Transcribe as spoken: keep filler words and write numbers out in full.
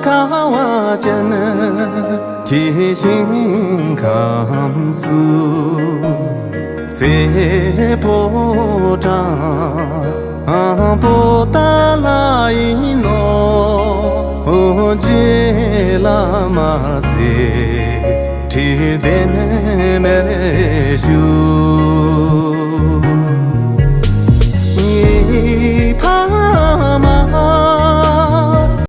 ཁ་བ་ཅན་ཁྱི་ཤིང་ཁམས་སུ། ཚེ་ཕོ་བྲང་པོ་ཏཱ་ལ་ཡིན་ནོ། རྗེ་བླ་མ་སྲས་ཁྲི་ལྡན་མེར་བཞུགས།